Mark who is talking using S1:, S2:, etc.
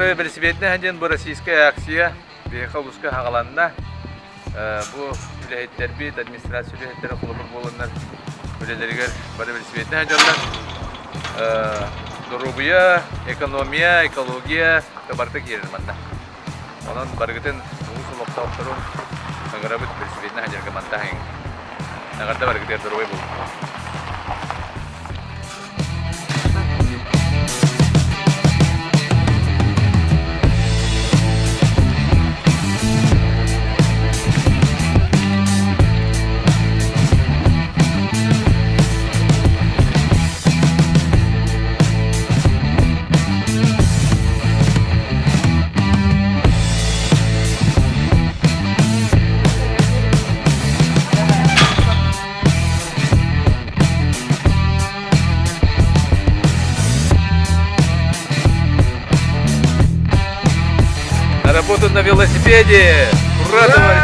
S1: Бары бэлисипиэтинэн диэн бу российскай акция биһиэхэ улууска хаҕаланна. Бу үлэһиттэрбит, администрация үлэһиттэрэ холобур буоланнар үлэлэригэр бары бэлисипиэтинэн сылдьаллар. Доруобуйа, экономия, экология барыта киирэр манна. Онон барыгытын улуус олохтоохторун ыҥырабыт бэлисипиэтинэн сылдьарга мантаһыҥ. Эҕэрдэ барыгытыгар доруобай буолуҥ. На работу на велосипеде! Ура, товарищи!